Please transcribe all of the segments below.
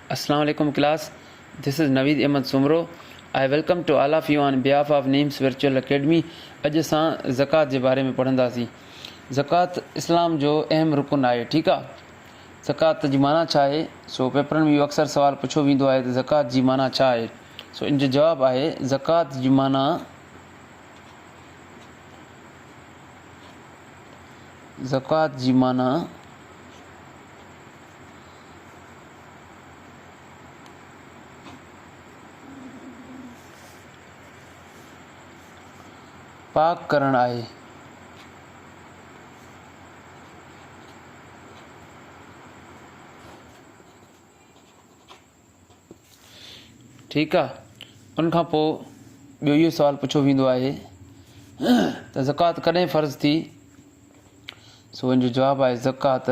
Assalamu alaikum class, this is Naveed Ahmed Soomro, I welcome to all of you on behalf of NIMS Virtual Academy. اڄ اسان زڪوات جي باري ۾ پڙهنداسين. زڪوات اسلام جو اهم رڪن آهي، ٺيڪ آ. زڪوات جي معنيٰ ڇا آهي؟ سو پيپرن ۾ اهو اڪثر سوال پڇيو ويندو آهي ته زڪوات جي معنيٰ ڇا آهي؟ سو ان جو جواب آهي زڪوات جي معنيٰ زڪوات جي معنيٰ پاڪ ڪرڻ آهي. ٺيڪ آ ان کان پوء ٻيو اهو سوال پڇيو ويندو آهي ته زڪوات ڪڏهن فرض ٿي؟ سو ان جو جواب آهي زڪوات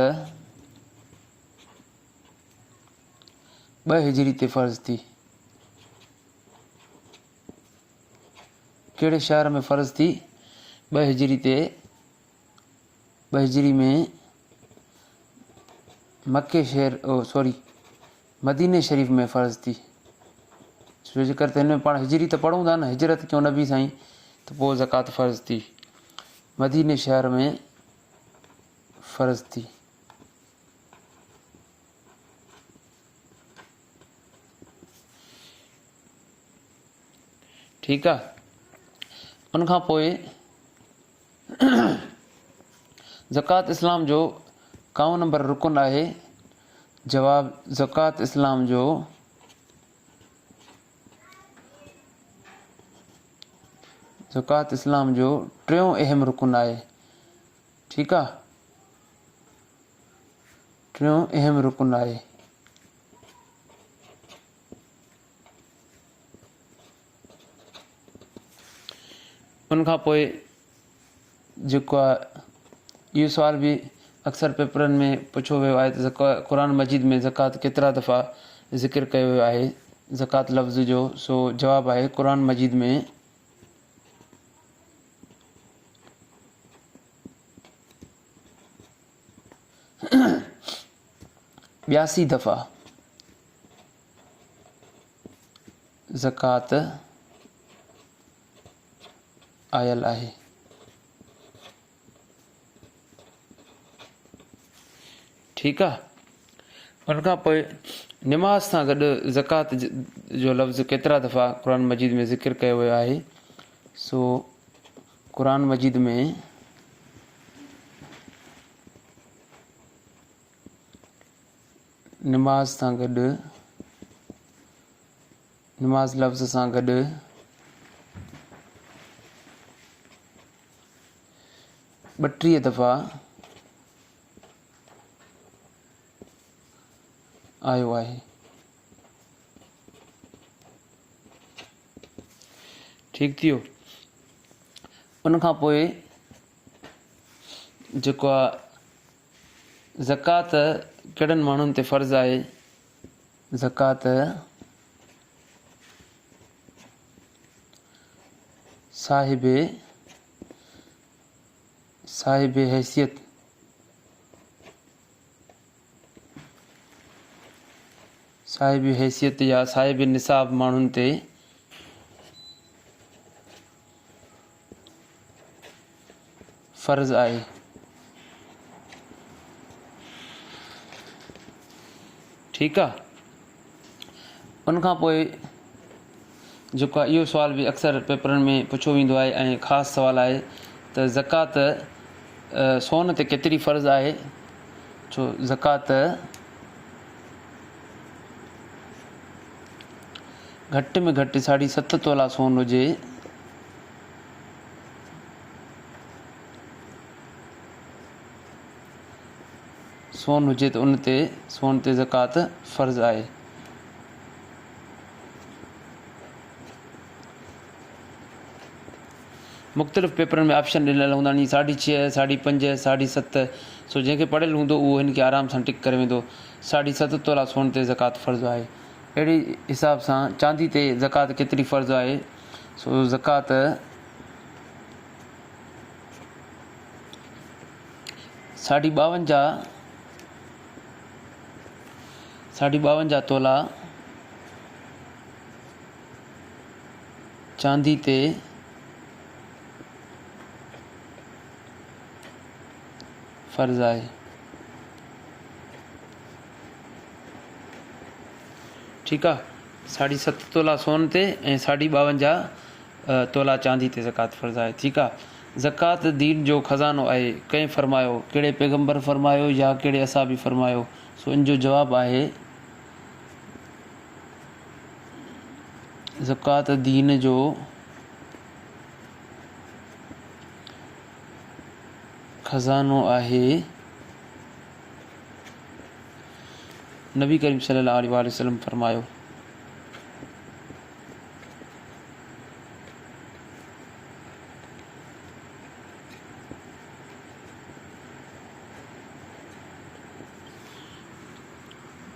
2 هجري تي فرض ٿي. ڪهڙي شهر ۾ فرض ٿي؟ 2 هجري تي، 2 هجري ۾ مڪي شهر او سوري مديني شريف ۾ فرض ٿي. ڇو جي ڪري ته هن ۾ پاڻ هجري ته پڙهون ٿا نه، هجرت ڪيو نبي سائين ته پوء زڪوات فرض ٿي. مديني شهر ۾ فرض ٿي. ٺيڪ آ ان کان پوء زڪوات اسلام جو ڪائون نمبر رڪن آهي؟ جواب زڪوات اسلام جو زڪوات اسلام جو ٽيون اهم رڪن آهي. ٺيڪ آ ٽيون اهم رڪن آهي. ان کان پوء جيڪو آهي اهو سوال به اڪثر پيپرن ۾ پڇيو ويو آهي ته قرآن مجيد ۾ زڪوات ڪيترا دفعا ذڪر ڪيو ويو آهي زڪوات لفظ جو؟ سو جواب آهي قرآن مجيد ۾ 82 دفعا زڪوات آيل آهي. ٺيڪ آ ان کان پوء نماز سان گڏ زڪوات جو لفظ ڪيترا دفعا قرآن مجيد ۾ ذڪر ڪيو ويو آهي؟ سو قرآن مجيد ۾ نماز سان گڏ نماز لفظ سان گڏ 32 دفعا آيو آهي. ٺيڪ ٿي ويو. ان کان پوء جيڪو آ زڪوات ڪهڙن ماڻهن تي فرض آهي؟ زڪوات صاحب صاحب حيثيت صاحب حيثيت يا صاحب نصاب ماڻهن تي فرض آهي. ٺيڪ آ ان کان پوء جيڪو آهي اهو سوال به اڪثر پيپرن ۾ پڇيو ويندو آهي ۽ خاص سوال آهي ته زڪوات سون تي ڪيتري فرض آهي؟ ڇو زڪوات گهٽ ۾ گهٽ ساڍي ست تولا سون هجي سون هجي ته ان تي سون تي زڪوات فرض آهي. مختلف پيپرن ۾ آپشن ڏنل هوندا آهن ساڍي ڇهه، ساڍي پنج، ساڍي ست، سو جنهن کي پڙهيل هوندو اهو هن کي آرام سان ٽڪ ڪري ويندو. ساڍي ست تولا سون تي زڪوات فرض آهي. اهڙي حساب سان چاندي تي زڪوات ڪيتري فرض آهي؟ سو زڪوات ساڍي ٻاونجاهه ساڍي 52 تولا چاندي تي فرض آهي. ٺيڪ آ ساڍي ست تولا سون تي ۽ ساڍي 52 تولا چاندي تي زڪوات فرض آهي. ٺيڪ آ زڪوات دين جو خزانو آهي ڪنهن فرمايو ڪهڙي پيغمبر فرمايو يا ڪهڙي اصحابي فرمايو سو ان جو جواب آهي زڪوات دين جو خزانو آهي. نبي ڪريم صلي الله عليه واٰله وسلم فرمايو.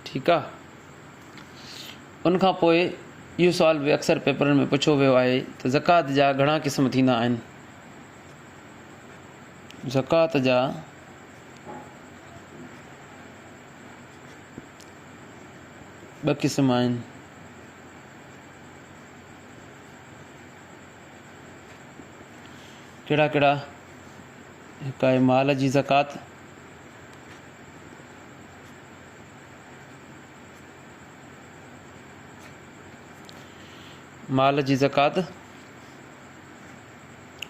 ٺيڪ آ ان کان پوء اهو سوال به اڪثر پيپرن ۾ پڇيو ويو آهي ته زڪوات جا گهڻا قسم ٿيندا آهن؟ زڪوات جا ٻه قسم آهن. ڪهڙا ڪهڙا؟ هڪ آهي مال جي زڪوات مال جي زڪوات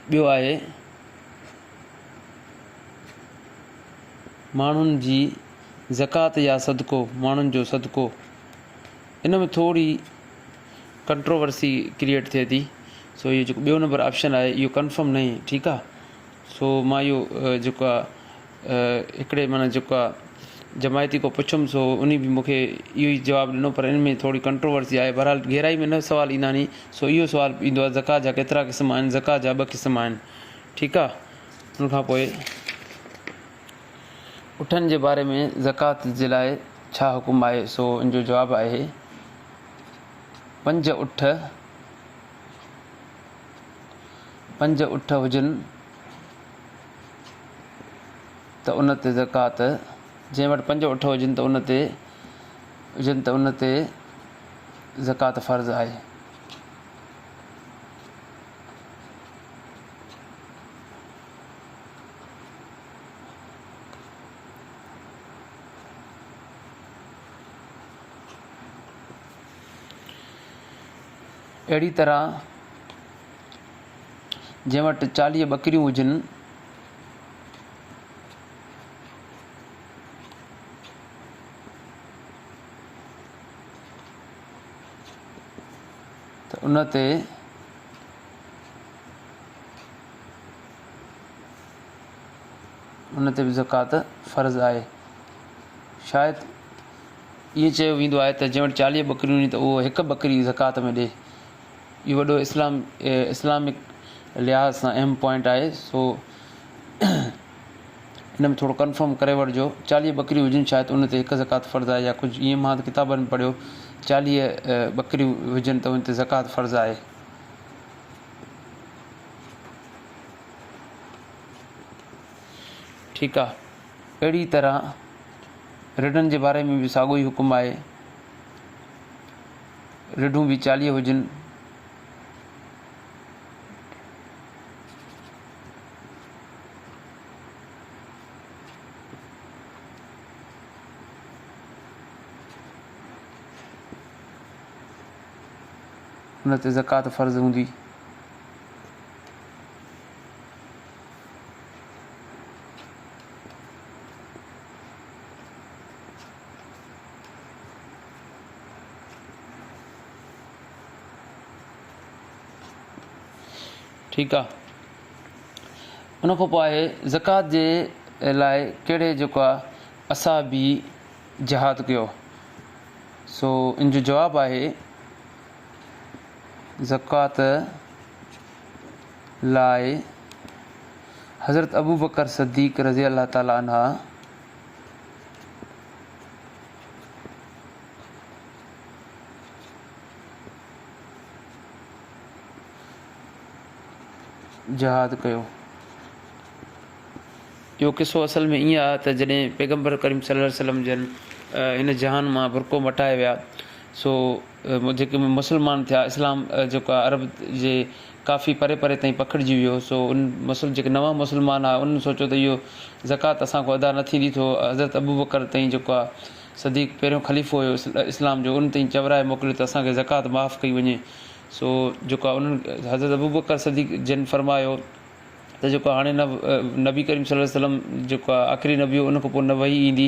ٻيو آهي ماڻهن جي زڪوات يا صدقو ماڻهن جو صدقو ان ۾ ٿوري ڪنٽروورسي ڪريئيٽ ٿئي ٿي سو اهو جيڪو ٻيو نمبر آپشن آهي اهو ڪنفرم ناهي ٺيڪ آهي سو مان اهو جيڪو آهي هڪڙي معنيٰ جيڪو آ جماعتي کان پڇيم سو انهي به مونکي اهو ئي جواب ڏنو پر ان ۾ ٿوري ڪنٽروورسي آهي بهرحال گهرائي ۾ نه سوال ايندا ني سو اهو سوال ايندو آهي زڪوات جا ڪيترا قسم آهن زڪوات جا ٻه قسم آهن ٺيڪ آ ان کان پوء اٺن جي باري ۾ زڪوات جي لاء ڇا حڪم آهي سو ان جو جواب آهي پنج اٺ پنج اٺ هجن ته ان تي زڪوات، جنهن وٽ پنج اٺ هجن ته ان تي هجن ته ان تي زڪوات فرض آهي. اهڙي طرح جنهن وٽ 40 ٻڪريون هجن ته ان تي ان تي به زڪوات فرض آهي. شايد ائين چيو ويندو آهي ته جنهن وٽ 40 ٻڪريون هجن ته اهو هڪ ٻڪري زڪوات ۾ ڏئي. اهو وڏو اسلام اسلامڪ لحاظ سان اهم پوائنٽ آهي سو ان ۾ ٿورو ڪنفرم ڪري وٺجو 40 ٻڪريون هجن شايد ان تي هڪ زڪوات فرض آهي يا ڪجهه ائين مان ڪتابن ۾ پڙهيو 40 ٻڪريون هجن ته ان تي زڪوات فرض آهي. ٺيڪ آ اهڙي طرح رڍن جي باري ۾ به ساڳيو ئي حڪم آهي. رڍون به 40 هجن. ان تي زڪوات فرض هوندي. ٺيڪ آ ان کان پوء آهي زڪوات جي لاء ڪهڙي جيڪو آ اصحابي جهاد ڪيو سو ان جو جواب آهي زڪوات لاء حضرت ابوبڪر صديق رضي الله تعالٰي عنه جهاد ڪيو. اهو قصو اصل ۾ ائين آهي ته جڏهن پيغمبر ڪريم صلي الله عليه وسلم جن هن جهان مان برقعو مٽائي ويا سو جيڪي مسلمان ٿيا اسلام جيڪو آهي عرب جي ڪافي پري پري تائين پکڙجي ويو سو ان مسل جيڪي نوان مسلمان آ انهن سوچيو ته اهو زڪوات اسان کان ادا نه ٿيندي ٿو حضرت ابوبڪر تائين جيڪو آ صديق پهريون خليفو هيو اسلام جو ان تائين چورائي موڪليو ته اسان کي زڪوات معاف ڪئي وڃي سو جيڪو آ انهن حضرت ابوبڪر صديق جن فرمايو ته جيڪو هاڻي نه نبي ڪريم صلي الله عليه وسلم جيڪو آهي آخري نبي هو ان کان پوء نه وحي ايندي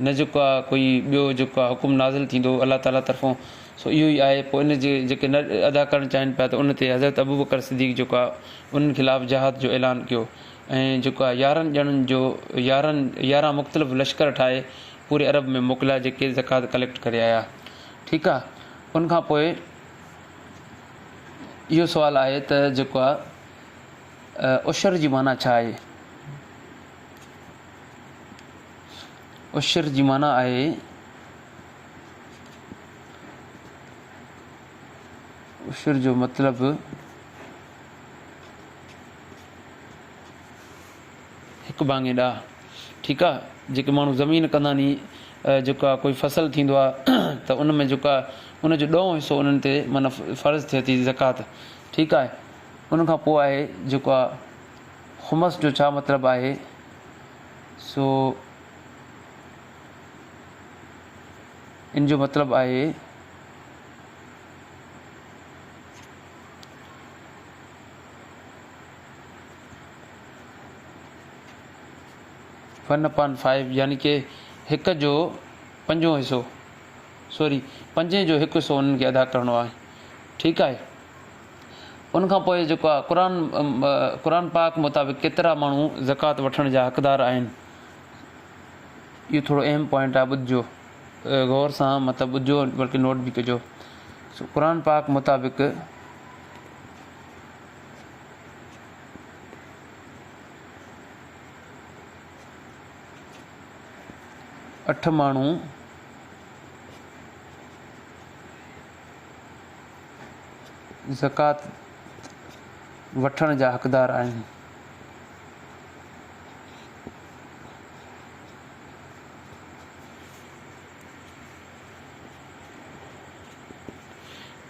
نه جيڪو آهي ڪوئي ٻيو جيڪو آهي حڪم نازل ٿيندو الله تعالي طرفون سو اهو ئي آهي پوء ان جي جيڪي نه ادا ڪرڻ چاهين پيا ته ان تي حضرت ابوبڪر صديق جيڪو آهي انهن خلاف جهاد جو اعلان ڪيو ۽ جيڪو آهي يارهن ڄڻن جو يارهن يارهن مختلف لشڪر ٺاهي پوري عرب ۾ موڪليا جيڪي زڪوات ڪليڪٽ ڪري آيا ٺيڪ آهي ان کان پوء اهو سوال آهي ته جيڪو آهي عشر جي معنيٰ ڇا آهي؟ عشر جي معنيٰ آهي عشر جو مطلب هڪ ڀاڱي ڏاهه ٺيڪ آ جيڪي ماڻهو زمين ڪندا ني جيڪو آ ڪوئي فصل ٿيندو آ ته ان ۾ جيڪو آ ان جو ڏهون حصو انهن تي معنيٰ فرض ٿئي ٿي زڪوات ٺيڪ آهي ان کان پوء آهي جيڪو آ خمس جو ڇا مطلب آهي سو ان جو مطلب آهي ون اپان فائيو يعني ڪي هڪ جو پنجون حصو سوري پنجين جو هڪ حصو انهن کي ادا ڪرڻو آهي ٺيڪ آهي ان کان پوء جيڪو آهي قرآن قرآن پاڪ مطابق ڪيترا ماڻهو زڪوات وٺڻ جا حقدار آهن اهو ٿورو اهم پوائنٽ آهي ٻڌجو غور سان مطلب ٻڌجو بلڪه نوٽ به ڪجو سو قرآن پاڪ مطابق اٺ ماڻهو زڪوات وٺڻ جا حقدار آهن.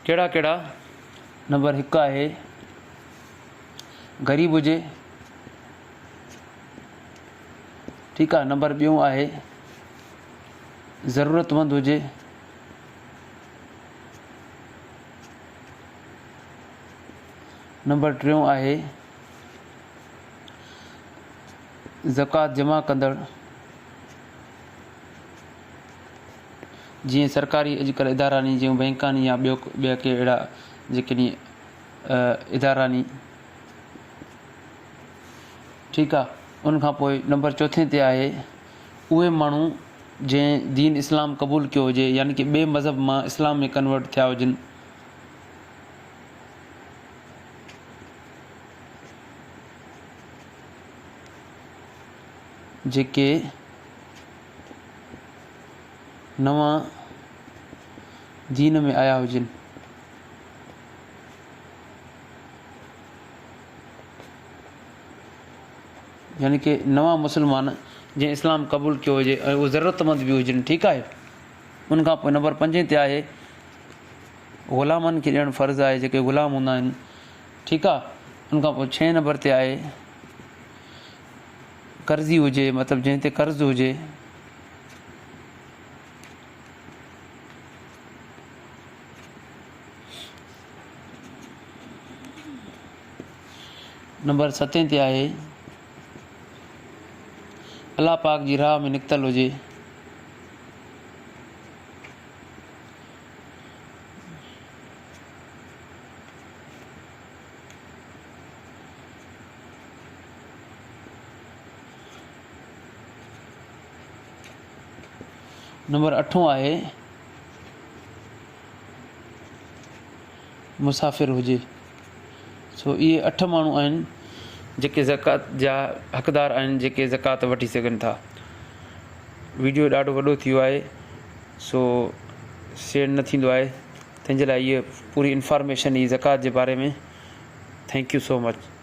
ڪهڙا ڪهڙا؟ نمبر هڪ آهي غريب هجي ٺيڪ آهي نمبر ٻيون آهي ضرورتمند هجي نمبر ٽيون آهي زڪوات جمع ڪندڙ جيئن سرڪاري اڄڪلهه ادارا ني جيئن بئنڪا ني يا ٻيو ٻيا ڪي اهڙا جيڪي ني ادارا ني ٺيڪ آ ان کان پوء نمبر چوٿين تي آهي اهي ماڻهو جنهن دين اسلام قبول ڪيو هجي يعني ڪي ٻئي مذهب مان اسلام ۾ ڪنورٽ ٿيا هجن. جيڪي نوان دين ۾ آيا هجن. يعني ڪي نوان مسلمان جنهن اسلام قبول ڪيو هجي ۽ اهي ضرورتمند به هجن ٺيڪ آهي ان کان پوء نمبر پنجين تي آهي غلامن کي ڏيڻ فرض آهي جيڪي غلام هوندا آهن ٺيڪ آهي ان کان پوء ڇهين نمبر تي آهي قرضي هجي مطلب جنهن تي قرض هجي نمبر ستين تي آهي الله پاڪ جي راهه ۾ نڪتل هجي. نمبر اٺون آهي مسافر هجي. سو اهي اٺ ماڻهو آهن جيڪي زڪوات جا حقدار آهن جيڪي زڪوات وٺي سگهن ٿا. ويڊيو ڏاڍو وڏو ٿي ويو آهي سو سينڊ نه ٿيندو آهي تنهن جي لاء هيء پوري انفارميشن هئي زڪوات جي باري ۾ thank you so much.